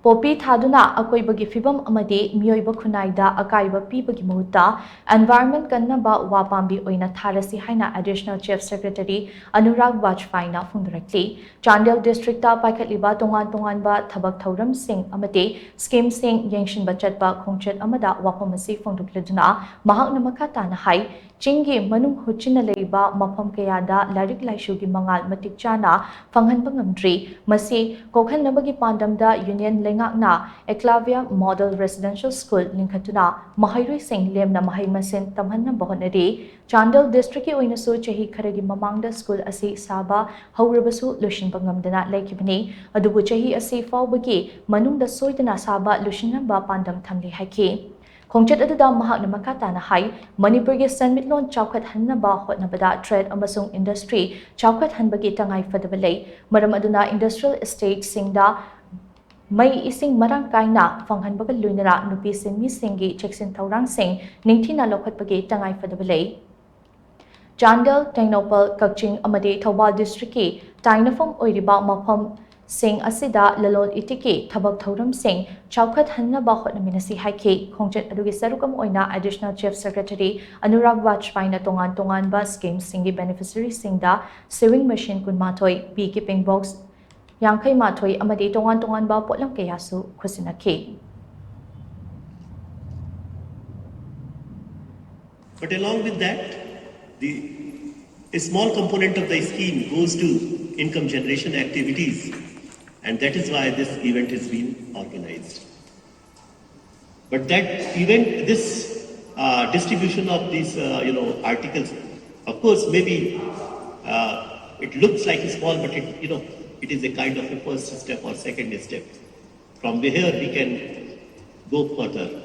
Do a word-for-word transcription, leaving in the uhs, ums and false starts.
Poppy ꯊꯥꯗꯨꯅ ꯑꯀꯣꯏꯕꯒꯤ ꯐꯤꯕꯝ ꯑꯃꯗꯤ ꯃꯤꯑꯣꯏꯕ ꯈꯨꯟꯅꯥꯏꯗ ꯑꯀꯥꯏꯕ ꯄꯤꯕꯒꯤ ꯃꯍꯨꯠꯇ environment ꯀꯟꯅꯕ ꯋꯥ ꯄꯥꯝꯕꯤ ꯑꯣꯏꯅ ꯊꯥꯔꯁꯤ ꯍꯥꯏꯅ Additional Chief Secretary Anurag ꯕꯥꯖꯄꯥꯏꯅ ꯐꯣꯡꯗꯣꯔꯛꯂꯤ꯫ Chandel district ꯇ ꯄꯥꯏꯈꯠꯂꯤꯕ ꯇꯣꯉꯥꯟ ꯇꯣꯉꯥꯟꯕ ꯊꯕꯛ ꯊꯧꯔꯝꯁꯤꯡ ꯑꯃꯗꯤ scheme ꯁꯤꯡ ꯌꯦꯡꯁꯤꯟꯕ ꯆꯠꯄ ꯈꯣꯡꯆꯠ ꯑꯃꯗ ꯋꯥꯐꯝ ꯑꯁꯤ ꯐꯣꯡꯗꯣꯛꯂꯗꯨꯅ ꯃꯍꯥꯛꯅ ꯃꯈꯥ ꯇꯥꯅ ꯍꯥꯏ, ꯆꯤꯡꯒꯤ ꯃꯅꯨꯡ ꯍꯨꯠꯆꯤꯟꯅ ꯂꯩꯔꯤꯕ ꯃꯐꯝ ꯀꯌꯥꯗ ꯂꯥꯏꯔꯤꯛ ꯂꯥꯏꯁꯨꯒꯤ ꯃꯉꯥꯜ ꯃꯇꯤꯛ ꯆꯥꯅ ꯐꯪꯍꯟꯕ ꯉꯝꯗ꯭ꯔꯤ꯫ ꯃꯁꯤ ꯀꯣꯛꯍꯟꯅꯕꯒꯤ ꯄꯥꯟꯗꯝꯗ union ꯂꯩꯉꯥꯛꯅ Eklavya Model Residential School ꯂꯤꯡꯈꯠꯇꯨꯅ ꯃꯍꯩꯔꯣꯏꯁꯤꯡ ꯂꯦꯝꯅ ꯃꯍꯩ ꯃꯁꯤꯡ ꯇꯝꯍꯟꯅꯕ ꯍꯣꯠꯅꯔꯤ꯫ ꯆꯥꯟꯗꯦꯜ district ꯀꯤ ꯑꯣꯏꯅꯁꯨ ꯆꯍꯤ ꯈꯔꯒꯤ ꯃꯃꯥꯡꯗ school ꯑꯁꯤ ꯁꯥꯕ ꯍꯧꯔꯕꯁꯨ ꯂꯣꯏꯁꯤꯟꯕ ꯉꯝꯗꯅ ꯂꯩꯈꯤꯕꯅꯤ꯫ ꯑꯗꯨꯕꯨ ꯆꯍꯤ ꯑꯁꯤ ꯐꯥꯎꯕꯒꯤ ꯃꯅꯨꯡꯗ ꯁꯣꯏꯗꯅ ꯁꯥꯕ ꯂꯣꯏꯁꯤꯟꯅꯕ ꯄꯥꯟꯗꯝ ꯊꯝꯂꯤ ꯍꯥꯏꯈꯤ꯫ ꯈꯣꯡꯆꯠ ꯑꯗꯨꯗ ꯃꯍꯥꯛꯅ ꯃꯈꯥ ꯇꯥꯅ ꯍꯥꯏ, ꯃꯅꯤꯄꯨꯔꯒꯤ ꯁꯦꯟꯃꯤꯠꯂꯣꯟ ꯆꯥꯎꯈꯠꯍꯟꯅꯕ ꯍꯣꯠꯅꯕꯗ trade ꯑꯃꯁꯨꯡ industry ꯆꯥꯎꯈꯠꯍꯟꯕꯒꯤ ꯇꯉꯥꯏ ꯐꯗꯕ ꯂꯩ꯫ ꯃꯔꯝ ꯑꯗꯨꯅ industrial estate ꯁꯤꯡꯗ ꯃꯩ ꯏꯁꯤꯡ ꯃꯔꯥꯡ ꯀꯥꯏꯅ ꯐꯪꯍꯟꯕꯒ ꯂꯣꯏꯅꯅ ꯅꯨꯄꯤ ꯁꯤꯟꯃꯤꯁꯤꯡꯒꯤ ꯆꯦꯛꯁꯤꯟ ꯊꯧꯔꯥꯡꯁꯤꯡ ꯅꯤꯡꯊꯤꯅ ꯂꯧꯈꯠꯄꯒꯤ ꯇꯉꯥꯏ ꯐꯗꯕ ꯂꯩ꯫ ꯆꯥꯟꯗꯦꯜ, ꯇꯦꯡꯅꯧꯄꯜ, ꯀꯛꯆꯤꯡ ꯑꯃꯗꯤ ꯊꯧꯕꯥꯜ district ꯀꯤ ꯇꯥꯏꯅꯐꯝ ꯑꯣꯏꯔꯤꯕ ꯃꯐꯝꯁꯤꯡ ꯑꯁꯤꯗ ꯂꯂꯣꯟ ꯏꯇꯤꯛꯀꯤ ꯊꯕꯛ ꯊꯧꯔꯝꯁꯤꯡ ꯆꯥꯎꯈꯠꯍꯟꯅꯕ ꯍꯣꯠꯅꯃꯤꯟꯅꯁꯤ ꯍꯥꯏꯈꯤ꯫ ꯈꯣꯡꯆꯠ ꯑꯗꯨꯒꯤ ꯁꯔꯨꯛ ꯑꯃ ꯑꯣꯏꯅ Additional Chief Secretary ꯑꯅꯨꯔꯥꯒ ꯕꯥꯖꯄꯥꯏꯅ ꯇꯣꯉꯥꯟ ꯇꯣꯉꯥꯟꯕ scheme ꯁꯤꯡꯒꯤ beneficiary ꯁꯤꯡꯗ sewing machine ꯀꯨꯟꯃꯥꯊꯣꯏ, bee keeping box ꯌꯥꯡꯈꯩ ꯃꯥꯊꯣꯏ ꯑꯃꯗꯤ ꯇꯣꯉꯥꯟ ꯇꯣꯉꯥꯟꯕ ꯄꯣꯠꯂꯝ ꯀꯌꯥꯁꯨ ꯈꯨꯠꯁꯤꯟꯅꯈꯤ꯫ But along with that, the a small component of the scheme goes to income generation activities, and that is why this event is being organized. But that event, this uh, distribution of these, uh, you know, articles, of course, maybe uh, it looks like small, but it, you know, it is a kind of a first step or second step. From here, we can go further.